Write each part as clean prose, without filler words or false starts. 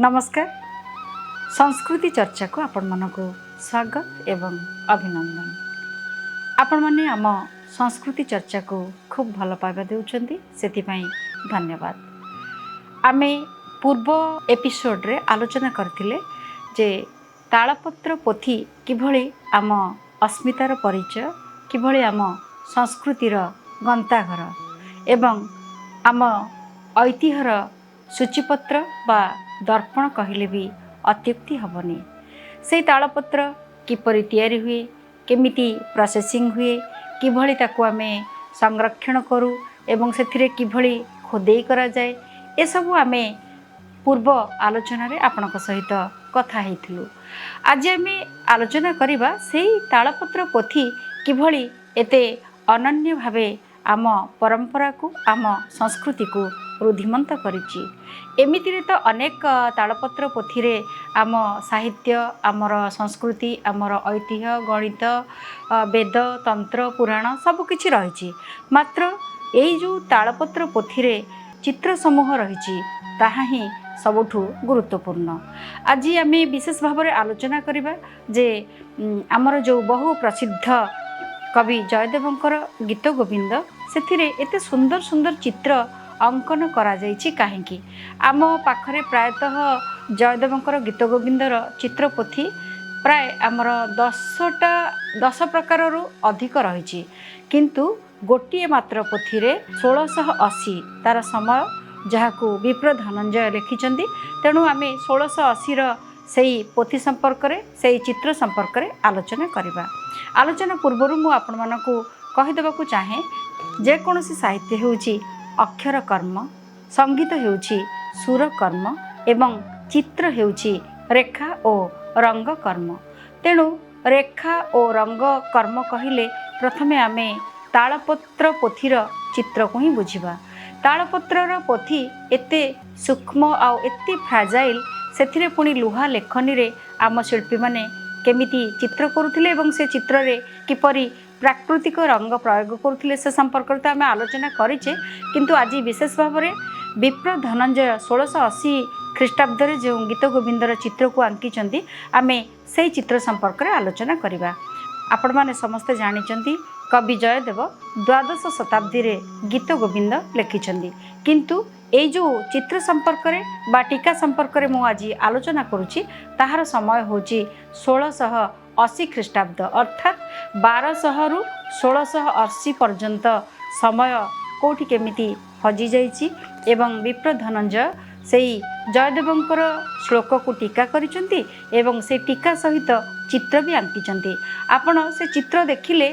ନମସ୍କାର। ସଂସ୍କୃତି ଚର୍ଚ୍ଚାକୁ ଆପଣମାନଙ୍କୁ ସ୍ୱାଗତ ଏବଂ ଅଭିନନ୍ଦନ। ଆପଣମାନେ ଆମ ସଂସ୍କୃତି ଚର୍ଚ୍ଚାକୁ ଖୁବ୍ ଭଲ ପାଇବା ଦେଉଛନ୍ତି, ସେଥିପାଇଁ ଧନ୍ୟବାଦ। ଆମେ ପୂର୍ବ ଏପିସୋଡ଼ରେ ଆଲୋଚନା କରିଥିଲେ ଯେ ତାଳପତ୍ର ପୋଥି କିଭଳି ଆମ ଅସ୍ମିତାର ପରିଚୟ, କିଭଳି ଆମ ସଂସ୍କୃତିର ଗନ୍ତାଘର ଏବଂ ଆମ ଐତିହ୍ୟର ସୂଚୀପତ୍ର ବା ଦର୍ପଣ କହିଲେ ବି ଅତ୍ୟୁକ୍ତି ହେବନି। ସେଇ ତାଳପତ୍ର କିପରି ତିଆରି ହୁଏ, କେମିତି ପ୍ରୋସେସିଂ ହୁଏ, କିଭଳି ତାକୁ ଆମେ ସଂରକ୍ଷଣ କରୁ ଏବଂ ସେଥିରେ କିଭଳି ଖୋଦେଇ କରାଯାଏ, ଏସବୁ ଆମେ ପୂର୍ବ ଆଲୋଚନାରେ ଆପଣଙ୍କ ସହିତ କଥା ହେଇଥିଲୁ। ଆଜି ଆମେ ଆଲୋଚନା କରିବା ସେଇ ତାଳପତ୍ର ପୋଥି କିଭଳି ଏତେ ଅନନ୍ୟ ଭାବେ ଆମ ପରମ୍ପରାକୁ, ଆମ ସଂସ୍କୃତିକୁ ରୁଦ୍ଧିମନ୍ତ କରିଛି। ଏମିତିରେ ତ ଅନେକ ତାଳପତ୍ର ପୋଥିରେ ଆମ ସାହିତ୍ୟ, ଆମର ସଂସ୍କୃତି, ଆମର ଐତିହ୍ୟ, ଗଣିତ, ବେଦ, ତନ୍ତ୍ର, ପୁରାଣ ସବୁକିଛି ରହିଛି। ମାତ୍ର ଏଇ ଯେଉଁ ତାଳପତ୍ର ପୋଥିରେ ଚିତ୍ର ସମୂହ ରହିଛି, ତାହା ହିଁ ସବୁଠୁ ଗୁରୁତ୍ୱପୂର୍ଣ୍ଣ। ଆଜି ଆମେ ବିଶେଷ ଭାବରେ ଆଲୋଚନା କରିବା ଯେ ଆମର ଯେଉଁ ବହୁ ପ୍ରସିଦ୍ଧ କବି ଜୟଦେବଙ୍କର ଗୀତ ଗୋବିନ୍ଦ, ସେଥିରେ ଏତେ ସୁନ୍ଦର ସୁନ୍ଦର ଚିତ୍ର ଅଙ୍କନ କରାଯାଇଛି କାହିଁକି? ଆମ ପାଖରେ ପ୍ରାୟତଃ ଜୟଦେବଙ୍କର ଗୀତ ଗୋବିନ୍ଦର ଚିତ୍ରପୋଥି ପ୍ରାୟ ଆମର 10 ପ୍ରକାରରୁ ଅଧିକ ରହିଛି। କିନ୍ତୁ ଗୋଟିଏ ମାତ୍ର ପୋଥିରେ 1680 ତାର ସମୟ, ଯାହାକୁ ବିପ୍ର ଧନଞ୍ଜୟ ଲେଖିଛନ୍ତି। ତେଣୁ ଆମେ 1680ର ସେଇ ପୋଥି ସମ୍ପର୍କରେ, ସେଇ ଚିତ୍ର ସମ୍ପର୍କରେ ଆଲୋଚନା କରିବା। ଆଲୋଚନା ପୂର୍ବରୁ ମୁଁ ଆପଣମାନଙ୍କୁ କହିଦେବାକୁ ଚାହେଁ, ଯେକୌଣସି ସାହିତ୍ୟ ହେଉଛି ଅକ୍ଷର କର୍ମ, ସଙ୍ଗୀତ ହେଉଛି ସୁର କର୍ମ ଏବଂ ଚିତ୍ର ହେଉଛି ରେଖା ଓ ରଙ୍ଗ କର୍ମ। ତେଣୁ ରେଖା ଓ ରଙ୍ଗ କର୍ମ କହିଲେ ପ୍ରଥମେ ଆମେ ତାଳପତ୍ର ପୋଥିର ଚିତ୍ରକୁ ହିଁ ବୁଝିବା। ତାଳପତ୍ରର ପୋଥି ଏତେ ସୂକ୍ଷ୍ମ ଆଉ ଏତେ ଫ୍ରାଜାଇଲ୍, ସେଥିରେ ପୁଣି ଲୁହା ଲେଖନୀରେ ଆମ ଶିଳ୍ପୀମାନେ କେମିତି ଚିତ୍ର କରୁଥିଲେ ଏବଂ ସେ ଚିତ୍ରରେ କିପରି ପ୍ରାକୃତିକ ରଙ୍ଗ ପ୍ରୟୋଗ କରୁଥିଲେ, ସେ ସମ୍ପର୍କରେ ତ ଆମେ ଆଲୋଚନା କରିଛେ। କିନ୍ତୁ ଆଜି ବିଶେଷ ଭାବରେ ବିପ୍ର ଧନଞ୍ଜୟ 1680 ଖ୍ରୀଷ୍ଟାବ୍ଦରେ ଯେଉଁ ଗୀତ ଗୋବିନ୍ଦର ଚିତ୍ରକୁ ଆଙ୍କିଛନ୍ତି, ଆମେ ସେଇ ଚିତ୍ର ସମ୍ପର୍କରେ ଆଲୋଚନା କରିବା। ଆପଣମାନେ ସମସ୍ତେ ଜାଣିଛନ୍ତି, କବି ଜୟଦେବ ଦ୍ୱାଦଶ ଶତାବ୍ଦୀରେ ଗୀତ ଗୋବିନ୍ଦ ଲେଖିଛନ୍ତି। କିନ୍ତୁ ଏଇ ଯେଉଁ ଚିତ୍ର ସମ୍ପର୍କରେ ବା ଟୀକା ସମ୍ପର୍କରେ ମୁଁ ଆଜି ଆଲୋଚନା କରୁଛି, ତାହାର ସମୟ ହେଉଛି 1680 ଖ୍ରୀଷ୍ଟାବ୍ଦ, ଅର୍ଥାତ୍ 1200ରୁ 1680 ପର୍ଯ୍ୟନ୍ତ ସମୟ କେଉଁଠି କେମିତି ହଜିଯାଇଛି ଏବଂ ବିପ୍ର ଧନଞ୍ଜୟ ସେଇ ଜୟଦେବଙ୍କର ଶ୍ଲୋକକୁ ଟୀକା କରିଛନ୍ତି ଏବଂ ସେ ଟୀକା ସହିତ ଚିତ୍ର ବି ଆଙ୍କିଛନ୍ତି। ଆପଣ ସେ ଚିତ୍ର ଦେଖିଲେ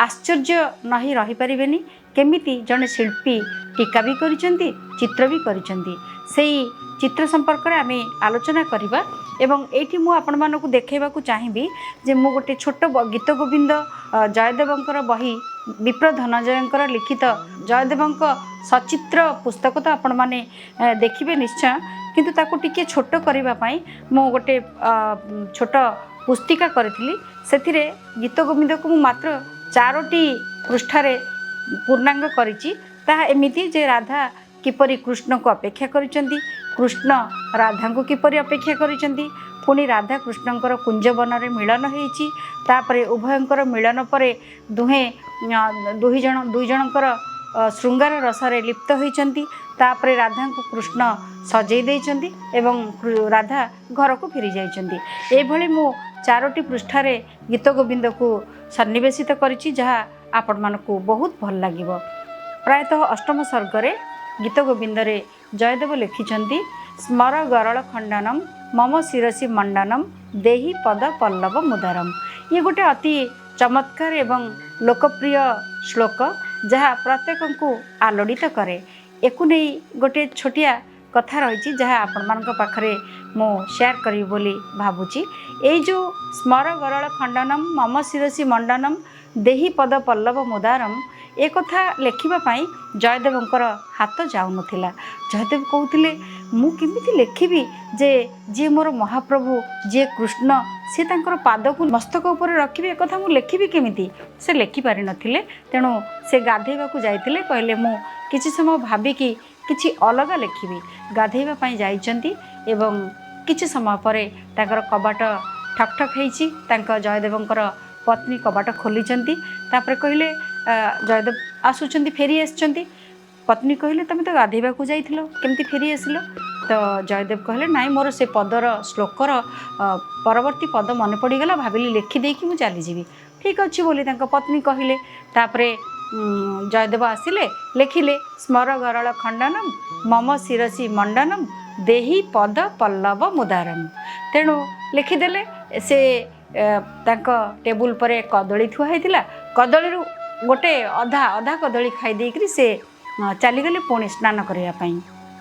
ଆଶ୍ଚର୍ଯ୍ୟ ନ ହେଇ ରହିପାରିବେନି, କେମିତି ଜଣେ ଶିଳ୍ପୀ ଟୀକା ବି କରିଛନ୍ତି, ଚିତ୍ର ବି କରିଛନ୍ତି। ସେଇ ଚିତ୍ର ସମ୍ପର୍କରେ ଆମେ ଆଲୋଚନା କରିବା ଏବଂ ଏଇଠି ମୁଁ ଆପଣମାନଙ୍କୁ ଦେଖାଇବାକୁ ଚାହିଁବି ଯେ ମୁଁ ଗୋଟେ ଛୋଟ ଗୀତ ଗୋବିନ୍ଦ ଜୟଦେବଙ୍କର ବହି, ବିପ୍ର ଧନଞ୍ଜୟଙ୍କର ଲିଖିତ ଜୟଦେବଙ୍କ ସଚିତ୍ର ପୁସ୍ତକ ତ ଆପଣମାନେ ଦେଖିବେ ନିଶ୍ଚୟ। କିନ୍ତୁ ତାକୁ ଟିକିଏ ଛୋଟ କରିବା ପାଇଁ ମୁଁ ଗୋଟେ ଛୋଟ ପୁସ୍ତିକା କରିଥିଲି। ସେଥିରେ ଗୀତ ଗୋବିନ୍ଦକୁ ମୁଁ ମାତ୍ର ଚାରୋଟି ପୃଷ୍ଠାରେ ପୂର୍ଣ୍ଣାଙ୍ଗ କରିଛି। ତାହା ଏମିତି ଯେ ରାଧା କିପରି କୃଷ୍ଣକୁ ଅପେକ୍ଷା କରିଛନ୍ତି, କୃଷ୍ଣ ରାଧାଙ୍କୁ କିପରି ଅପେକ୍ଷା କରିଛନ୍ତି, ପୁଣି ରାଧା କୃଷ୍ଣଙ୍କର କୁଞ୍ଜବନରେ ମିଳନ ହେଇଛି, ତାପରେ ଉଭୟଙ୍କର ମିଳନ ପରେ ଦୁହେଁ ଦୁଇ ଜଣଙ୍କର ଶୃଙ୍ଗାର ରସରେ ଲିପ୍ତ ହୋଇଛନ୍ତି, ତାପରେ ରାଧାଙ୍କୁ କୃଷ୍ଣ ସଜେଇ ଦେଇଛନ୍ତି ଏବଂ ରାଧା ଘରକୁ ଫେରି ଯାଇଛନ୍ତି। ଏଇଭଳି ମୁଁ ଚାରୋଟି ପୃଷ୍ଠାରେ ଗୀତ ଗୋବିନ୍ଦକୁ ସନ୍ନିବେଶିତ କରିଛି, ଯାହା ଆପଣମାନଙ୍କୁ ବହୁତ ଭଲ ଲାଗିବ। ପ୍ରାୟତଃ ଅଷ୍ଟମ ସର୍ଗରେ ଗୀତ ଗୋବିନ୍ଦରେ ଜୟଦେବ ଲେଖିଛନ୍ତି, "ସ୍ମର ଗରଳ ଖଣ୍ଡନମ୍ ମମ ଶିରସି ମଣ୍ଡନମ୍ ଦେହି ପଦ ପଲ୍ଲବ ମୁଦାରମ୍"। ଇଏ ଗୋଟେ ଅତି ଚମତ୍କାର ଏବଂ ଲୋକପ୍ରିୟ ଶ୍ଲୋକ, ଯାହା ପ୍ରତ୍ୟେକଙ୍କୁ ଆଲୋଡ଼ିତ କରେ। ଏକୁ ନେଇ ଗୋଟିଏ ଛୋଟିଆ କଥା ରହିଛି, ଯାହା ଆପଣମାନଙ୍କ ପାଖରେ ମୁଁ ସେୟାର କରିବି ବୋଲି ଭାବୁଛି। ଏଇ ଯେଉଁ "ସ୍ମର ଗରଳ ଖଣ୍ଡନମ୍ ମମ ଶିରସି ମଣ୍ଡନମ୍ ଦେହି ପଦ ପଲ୍ଲବ ମୁଦାରମ୍", ଏ କଥା ଲେଖିବା ପାଇଁ ଜୟଦେବଙ୍କର ହାତ ଯାଉନଥିଲା। ଜୟଦେବ କହୁଥିଲେ, ମୁଁ କେମିତି ଲେଖିବି ଯେ ଯିଏ ମୋର ମହାପ୍ରଭୁ, ଯିଏ କୃଷ୍ଣ, ସେ ତାଙ୍କର ପାଦକୁ ମସ୍ତକ ଉପରେ ରଖିବେ, ଏକଥା ମୁଁ ଲେଖିବି କେମିତି? ସେ ଲେଖିପାରିନଥିଲେ। ତେଣୁ ସେ ଗାଧେଇବାକୁ ଯାଇଥିଲେ। କହିଲେ, ମୁଁ କିଛି ସମୟ ଭାବିକି କିଛି ଅଲଗା ଲେଖିବି। ଗାଧେଇବା ପାଇଁ ଯାଇଛନ୍ତି ଏବଂ କିଛି ସମୟ ପରେ ତାଙ୍କର କବାଟ ଠକ୍ ଠକ୍ ହେଇଛି। ତାଙ୍କ ଜୟଦେବଙ୍କର ପତ୍ନୀ କବାଟ ଖୋଲିଛନ୍ତି। ତାପରେ କହିଲେ, ଜୟଦେବ ଆସୁଛନ୍ତି, ଫେରି ଆସିଛନ୍ତି। ପତ୍ନୀ କହିଲେ, ତମେ ତ ଗାଧୋଇବାକୁ ଯାଇଥିଲ, କେମିତି ଫେରି ଆସିଲ? ତ ଜୟଦେବ କହିଲେ, ନାଇଁ, ମୋର ସେ ପଦର ଶ୍ଲୋକର ପରବର୍ତ୍ତୀ ପଦ ମନେ ପଡ଼ିଗଲା, ଭାବିଲି ଲେଖିଦେଇକି ମୁଁ ଚାଲିଯିବି। ଠିକ୍ ଅଛି ବୋଲି ତାଙ୍କ ପତ୍ନୀ କହିଲେ। ତାପରେ ଜୟଦେବ ଆସିଲେ, ଲେଖିଲେ, ସ୍ମର ଗରଳ ଖଣ୍ଡନମ ମମ ଶିରସି ମଣ୍ଡନମ ଦେହି ପଦ ପଲ୍ଲବ ମୁଦାରମ। ତେଣୁ ଲେଖିଦେଲେ ସେ। ତାଙ୍କ ଟେବୁଲ ପରେ କଦଳୀ ଥୁଆ ହେଇଥିଲା। କଦଳୀରୁ ଗୋଟେ ଅଧା ଅଧା କଦଳୀ ଖାଇ ଦେଇକରି ସେ ଚାଲିଗଲେ ପୁଣି ସ୍ନାନ କରିବା ପାଇଁ।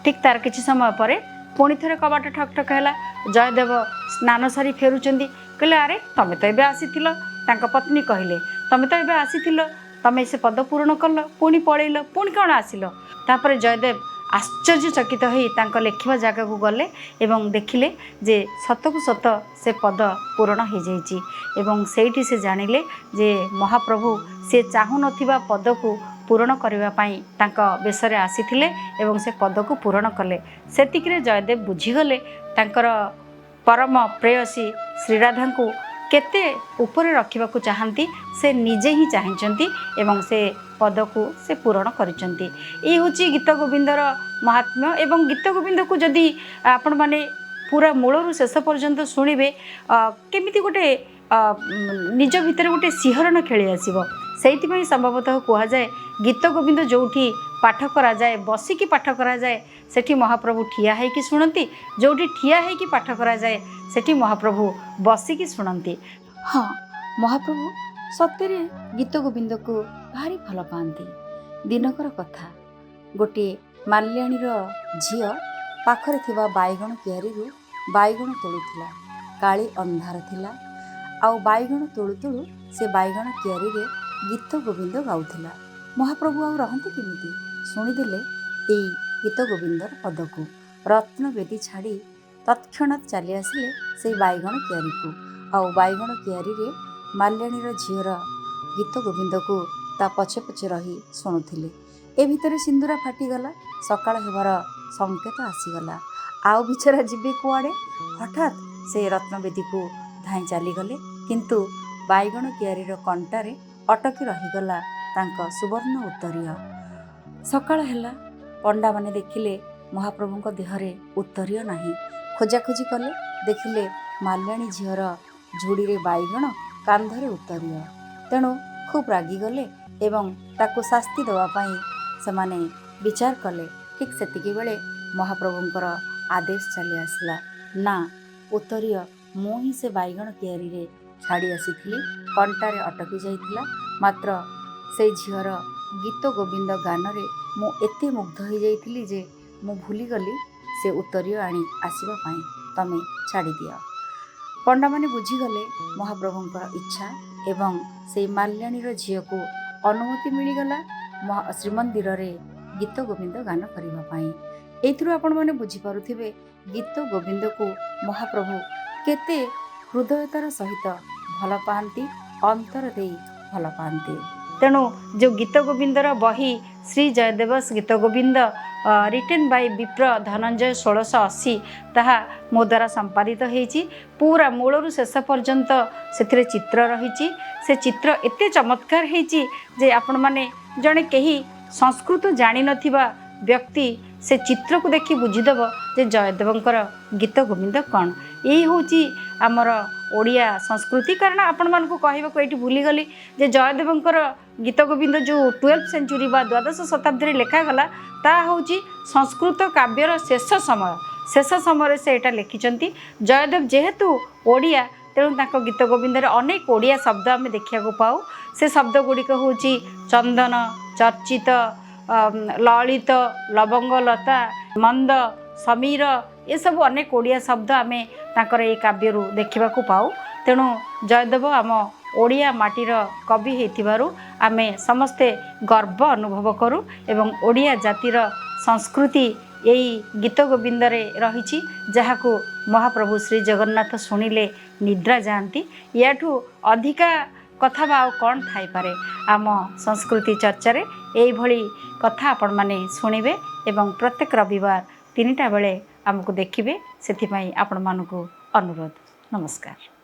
ଠିକ୍ ତାର କିଛି ସମୟ ପରେ ପୁଣି ଥରେ କବାଟ ଠକ୍ ଠକ୍ ହେଲା। ଜୟଦେବ ସ୍ନାନ ସାରି ଫେରୁଛନ୍ତି। କହିଲେ, ଆରେ, ତମେ ତ ଏବେ ଆସିଥିଲ। ତାଙ୍କ ପତ୍ନୀ କହିଲେ, ତମେ ତ ଏବେ ଆସିଥିଲ, ତମେ ସେ ପଦ ପୂରଣ କଲ, ପୁଣି ପଳେଇଲ, ପୁଣି କ'ଣ ଆସିଲ? ତାପରେ ଜୟଦେବ ଆଶ୍ଚର୍ଯ୍ୟଚକିତ ହୋଇ ତାଙ୍କ ଲେଖିବା ଜାଗାକୁ ଗଲେ ଏବଂ ଦେଖିଲେ ଯେ ସତକୁ ସତ ସେ ପଦ ପୂରଣ ହୋଇଯାଇଛି। ଏବଂ ସେଇଠି ସେ ଜାଣିଲେ ଯେ ମହାପ୍ରଭୁ ସେ ଚାହୁଁନଥିବା ପଦକୁ ପୂରଣ କରିବା ପାଇଁ ତାଙ୍କ ବେଶରେ ଆସିଥିଲେ ଏବଂ ସେ ପଦକୁ ପୂରଣ କଲେ। ସେତିକିରେ ଜୟଦେବ ବୁଝିଗଲେ ତାଙ୍କର ପରମ ପ୍ରେୟସୀ ଶ୍ରୀରାଧାଙ୍କୁ କେତେ ଉପରେ ରଖିବାକୁ ଚାହାନ୍ତି। ସେ ନିଜେ ହିଁ ଚାହିଁଛନ୍ତି ଏବଂ ସେ ପଦକୁ ସେ ପୂରଣ କରିଛନ୍ତି। ଏଇ ହେଉଛି ଗୀତ ଗୋବିନ୍ଦର ମହାତ୍ମ୍ୟ। ଏବଂ ଗୀତ ଗୋବିନ୍ଦକୁ ଯଦି ଆପଣମାନେ ପୁରା ମୂଳରୁ ଶେଷ ପର୍ଯ୍ୟନ୍ତ ଶୁଣିବେ, କେମିତି ଗୋଟେ ନିଜ ଭିତରେ ଗୋଟେ ଶିହରଣ ଖେଳି ଆସିବ। ସେଇଥିପାଇଁ ସମ୍ଭବତଃ କୁହାଯାଏ, ଗୀତ ଗୋବିନ୍ଦ ଯେଉଁଠି ପାଠ କରାଯାଏ, ବସିକି ପାଠ କରାଯାଏ, ସେଠି ମହାପ୍ରଭୁ ଠିଆ ହେଇକି ଶୁଣନ୍ତି। ଯେଉଁଠି ଠିଆ ହେଇକି ପାଠ କରାଯାଏ, ସେଠି ମହାପ୍ରଭୁ ବସିକି ଶୁଣନ୍ତି। ହଁ, ମହାପ୍ରଭୁ ସତରେ ଗୀତ ଗୋବିନ୍ଦକୁ ଭାରି ଭଲ ପାଆନ୍ତି। ଦିନକର କଥା, ଗୋଟିଏ ମାଲ୍ୟାଣୀର ଝିଅ ପାଖରେ ଥିବା ବାଇଗଣ କିଆରୀରୁ ବାଇଗଣ ତୋଳୁଥିଲା। କାଳି ଅନ୍ଧାର ଥିଲା ଆଉ ବାଇଗଣ ତୋଳୁ ତୋଳୁ ସେ ବାଇଗଣ କିଆରୀରେ ଗୀତ ଗୋବିନ୍ଦ ଗାଉଥିଲା। ମହାପ୍ରଭୁ ଆଉ ରହନ୍ତି କେମିତି? ଶୁଣିଦେଲେ ଏଇ ଗୀତ ଗୋବିନ୍ଦର ପଦକୁ। ରତ୍ନବେଦୀ ଛାଡ଼ି ତତ୍କ୍ଷଣାତ୍ ଚାଲି ଆସିଲେ ସେଇ ବାଇଗଣ କିଆରୀକୁ। ଆଉ ବାଇଗଣ କିଆରୀରେ ମାଲ୍ୟାଣୀର ଝିଅର ଗୀତ ଗୋବିନ୍ଦକୁ ତା ପଛେ ପଛେ ରହି ଶୁଣୁଥିଲେ। ଏ ଭିତରେ ସିନ୍ଦୁରା ଫାଟିଗଲା। ସକାଳ ହେବାର ସଂକେତ ଆସିଗଲା। ଆଉ ବିଚରା ଯିବେ କୁଆଡ଼େ? ହଠାତ୍ ସେ ରତ୍ନବେଦୀକୁ ଧାଇଁ ଚାଲିଗଲେ, କିନ୍ତୁ ବାଇଗଣ କିଆରୀର କଣ୍ଟାରେ ଅଟକି ରହିଗଲା ତାଙ୍କ ସୁବର୍ଣ୍ଣ ଉତ୍ତରୀୟ। ସକାଳ ହେଲା। ପଣ୍ଡାମାନେ ଦେଖିଲେ ମହାପ୍ରଭୁଙ୍କ ଦେହରେ ଉତ୍ତରୀୟ ନାହିଁ। ଖୋଜାଖୋଜି କଲେ, ଦେଖିଲେ ମାଲ୍ୟାଣୀ ଝିଅର ଝୁଡ଼ିରେ ବାଇଗଣ, କାନ୍ଧରେ ଉତ୍ତରୀୟ। ତେଣୁ ଖୁବ୍ ରାଗିଗଲେ ଏବଂ ତାକୁ ଶାସ୍ତି ଦେବା ପାଇଁ ସେମାନେ ବିଚାର କଲେ। ଠିକ୍ ସେତିକି ବେଳେ ମହାପ୍ରଭୁଙ୍କର ଆଦେଶ ଚାଲି ଆସିଲା, ନା, ଉତ୍ତରୀୟ ମୁଁ ହିଁ ସେ ବାଇଗଣ କିଆରୀରେ ଛାଡ଼ି ଆସିଥିଲି, କଣ୍ଟାରେ ଅଟକି ଯାଇଥିଲା। ମାତ୍ର ସେଇ ଝିଅର ଗୀତ ଗୋବିନ୍ଦ ଗାନରେ ମୁଁ ଏତେ ମୁଗ୍ଧ ହୋଇଯାଇଥିଲି ଯେ ମୁଁ ଭୁଲିଗଲି ସେ ଉତ୍ତରୀୟ ଆଣି ଆସିବା ପାଇଁ। ତମେ ଛାଡ଼ିଦିଅ। ପଣ୍ଡାମାନେ ବୁଝିଗଲେ ମହାପ୍ରଭୁଙ୍କର ଇଚ୍ଛା ଏବଂ ସେଇ ମାଲ୍ୟାଣୀର ଝିଅକୁ ଅନୁମତି ମିଳିଗଲା ଶ୍ରୀମନ୍ଦିରରେ ଗୀତ ଗୋବିନ୍ଦ ଗାନ କରିବା ପାଇଁ। ଏଇଥିରୁ ଆପଣମାନେ ବୁଝିପାରୁଥିବେ ଗୀତ ଗୋବିନ୍ଦକୁ ମହାପ୍ରଭୁ କେତେ ହୃଦୟତାର ସହିତ ଭଲ ପାଆନ୍ତି, ଅନ୍ତର ଦେଇ ଭଲ ପାଆନ୍ତି। ତେଣୁ ଯେଉଁ ଗୀତ ଗୋବିନ୍ଦର ବହି ଶ୍ରୀ ଜୟଦେବସ୍ ଗୀତ ଗୋବିନ୍ଦ, ରିଟେନ୍ ବାଇ ବିପ୍ର ଧନଞ୍ଜୟ 1680, ତାହା ମୋ ଦ୍ୱାରା ସମ୍ପାଦିତ ହେଇଛି। ପୁରା ମୂଳରୁ ଶେଷ ପର୍ଯ୍ୟନ୍ତ ସେଥିରେ ଚିତ୍ର ରହିଛି। ସେ ଚିତ୍ର ଏତେ ଚମତ୍କାର ହେଇଛି ଯେ ଆପଣମାନେ ଜଣେ କେହି ସଂସ୍କୃତ ଜାଣିନଥିବା ବ୍ୟକ୍ତି ସେ ଚିତ୍ରକୁ ଦେଖି ବୁଝିଦେବ ଯେ ଜୟଦେବଙ୍କର ଗୀତ ଗୋବିନ୍ଦ କ'ଣ। ଏଇ ହେଉଛି ଆମର ଓଡ଼ିଆ ସଂସ୍କୃତି। କାରଣ ଆପଣମାନଙ୍କୁ କହିବାକୁ ଏଇଠି ଭୁଲିଗଲି ଯେ ଜୟଦେବଙ୍କର ଗୀତ ଗୋବିନ୍ଦ ଯେଉଁ 12th century ବା ଦ୍ୱାଦଶ ଶତାବ୍ଦୀରେ ଲେଖାଗଲା, ତାହା ହେଉଛି ସଂସ୍କୃତ କାବ୍ୟର ଶେଷ ସମୟ। ଶେଷ ସମୟରେ ସେ ଏଇଟା ଲେଖିଛନ୍ତି। ଜୟଦେବ ଯେହେତୁ ଓଡ଼ିଆ, ତେଣୁ ତାଙ୍କ ଗୀତ ଗୋବିନ୍ଦରେ ଅନେକ ଓଡ଼ିଆ ଶବ୍ଦ ଆମେ ଦେଖିବାକୁ ପାଉ। ସେ ଶବ୍ଦ ଗୁଡ଼ିକ ହେଉଛି ଚନ୍ଦନ, ଚର୍ଚ୍ଚିତ, ଲଳିତ, ଲବଙ୍ଗଲତା, ମନ୍ଦ, ସମୀର, ଏସବୁ ଅନେକ ଓଡ଼ିଆ ଶବ୍ଦ ଆମେ ତାଙ୍କର ଏଇ କାବ୍ୟରୁ ଦେଖିବାକୁ ପାଉ। ତେଣୁ ଜୟଦେବ ଆମ ଓଡ଼ିଆ ମାଟିର କବି ହେଇଥିବାରୁ ଆମେ ସମସ୍ତେ ଗର୍ବ ଅନୁଭବ କରୁ ଏବଂ ଓଡ଼ିଆ ଜାତିର ସଂସ୍କୃତି ଏଇ ଗୀତ ଗୋବିନ୍ଦରେ ରହିଛି, ଯାହାକୁ ମହାପ୍ରଭୁ ଶ୍ରୀ ଜଗନ୍ନାଥ ଶୁଣିଲେ ନିଦ୍ରା ଯାଆନ୍ତି। ୟାଠୁ ଅଧିକା କଥା ବା ଆଉ କ'ଣ ଥାଇପାରେ? ଆମ ସଂସ୍କୃତି ଚର୍ଚ୍ଚାରେ ଏଇଭଳି କଥା ଆପଣମାନେ ଶୁଣିବେ ଏବଂ ପ୍ରତ୍ୟେକ ରବିବାର 3ଟା ବେଳେ ଆମକୁ ଦେଖିବେ, ସେଥିପାଇଁ ଆପଣମାନଙ୍କୁ ଅନୁରୋଧ। ନମସ୍କାର।